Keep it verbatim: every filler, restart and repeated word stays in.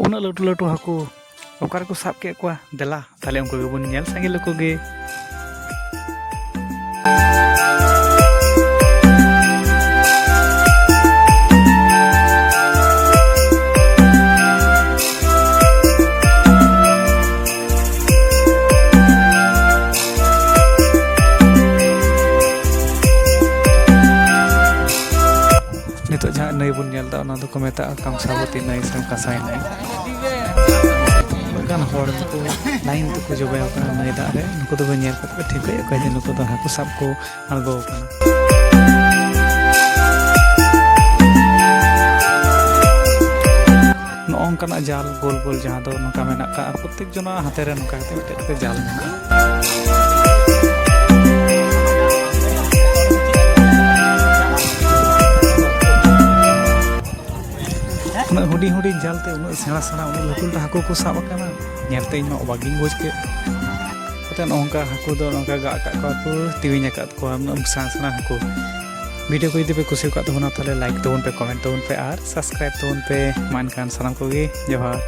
ᱩᱱᱟᱹᱜ ᱞᱟᱹᱴᱩ ᱞᱟᱹᱴᱩ ᱦᱟᱹᱠᱩ ᱚᱠᱟ ᱨᱮᱠᱚ ᱥᱟᱵ ᱠᱮᱫ ᱠᱚᱣᱟ? ᱫᱮᱞᱟ ᱛᱟᱦᱞᱮ ᱩᱱᱠᱩ ᱜᱮᱵᱚᱱ ᱧᱮᱞ ᱥᱟᱸᱜᱮ ᱞᱮᱠᱚ ᱜᱮ᱾ ᱱᱤᱛᱚᱜ ᱡᱟᱦᱟᱸ ᱱᱟᱹᱭ ᱵᱚᱱ ᱧᱮᱞ ᱮᱫᱟ, ᱚᱱᱟ ᱫᱚᱠᱚ ᱢᱮᱛᱟᱜᱼᱟ ᱠᱟᱢᱥᱟᱵᱚᱛᱤ ᱱᱟᱹᱭ ᱥᱮ ᱠᱟᱸᱥᱟᱭ ᱱᱟᱹᱭ᱾ ᱩᱱᱟᱹᱜ ᱜᱟᱱ ᱦᱚᱲ ᱠᱚ ᱞᱟᱭᱤᱱ ᱛᱮᱠᱚ ᱡᱚᱵᱮ ᱟᱠᱟᱱᱟ ᱱᱟᱹᱭ ᱫᱟᱜ ᱨᱮ᱾ ᱱᱩᱠᱩ ᱫᱚᱠᱚ ᱧᱮᱞ ᱠᱟᱛᱮ ᱠᱚ ᱴᱷᱤᱠᱟᱹᱭᱮᱫ ᱠᱚᱣᱟ ᱡᱮ ᱱᱩᱠᱩ ᱫᱚ ᱦᱟᱹᱠᱩ ᱥᱟᱵ ᱠᱚ ᱟᱬᱜᱚ ᱟᱠᱟᱱᱟ᱾ ᱱᱚᱜᱼᱚ ᱱᱚᱝᱠᱟᱱᱟᱜ ᱡᱟᱞ ᱜᱳᱞ ᱜᱳᱞ ᱡᱟᱦᱟᱸ ᱫᱚ ᱱᱚᱝᱠᱟ ᱢᱮᱱᱟᱜ ᱟᱠᱟᱫᱼᱟ, ᱯᱨᱚᱛᱮᱠ ᱡᱚᱱᱟᱜ ᱦᱟᱛᱮ ᱨᱮ ᱱᱚᱝᱠᱟ ᱠᱟᱛᱮ ᱢᱤᱫᱴᱮᱡ ᱠᱟᱛᱮ ᱡᱟᱞ ᱢᱮᱱᱟᱜᱼᱟ᱾ ᱩᱱᱟᱹᱜ ᱦᱩᱰᱤᱧ ᱦᱩᱰᱤᱧ ᱡᱟᱞ ᱛᱮ ᱩᱱᱟᱹᱜ ᱥᱮᱬᱟ ᱥᱮᱬᱟ, ᱩᱱᱟᱹᱜ ᱞᱟᱹᱴᱩ ᱞᱟᱹᱴᱩ ᱦᱟᱹᱠᱩ ᱠᱚ ᱥᱟᱵ ᱟᱠᱟᱱᱟ, ᱧᱮᱞᱛᱮ ᱤᱧ ᱢᱟ ᱚᱵᱟᱠ ᱜᱤᱧ ᱵᱩᱡᱽ ᱠᱮᱫ᱾ ᱠᱟᱛᱮ ᱱᱚᱜᱼᱚ ᱱᱚᱝᱠᱟ ᱦᱟᱹᱠᱩ ᱫᱚ ᱱᱚᱝᱠᱟ ᱜᱟᱜ ᱟᱠᱟᱫ ᱠᱚᱣᱟ ᱠᱚ, ᱛᱮᱣᱮᱧ ᱟᱠᱟᱫ ᱠᱚᱣᱟ, ᱩᱱᱟᱹᱜ ᱥᱮᱬᱟ ᱥᱮᱬᱟ ᱦᱟᱹᱠᱩ᱾ ᱵᱷᱤᱰᱤᱭᱳ ᱠᱚ ᱡᱩᱫᱤ ᱯᱮ ᱠᱩᱥᱤ ᱟᱠᱟᱫ ᱛᱟᱵᱚᱱᱟ, ᱛᱟᱦᱚᱞᱮ ᱞᱟᱭᱤᱠ ᱛᱟᱵᱚᱱ ᱯᱮ, ᱠᱚᱢᱮᱱᱴ ᱛᱟᱵᱚᱱ ᱯᱮ ᱟᱨ ᱥᱟᱵᱥᱠᱨᱟᱭᱤᱵ ᱛᱟᱵᱚᱱ ᱯᱮ᱾ ᱢᱟ ᱮᱱᱠᱷᱟᱱ ᱥᱟᱱᱟᱢ ᱠᱚᱜᱮ ᱡᱚᱦᱟᱨ᱾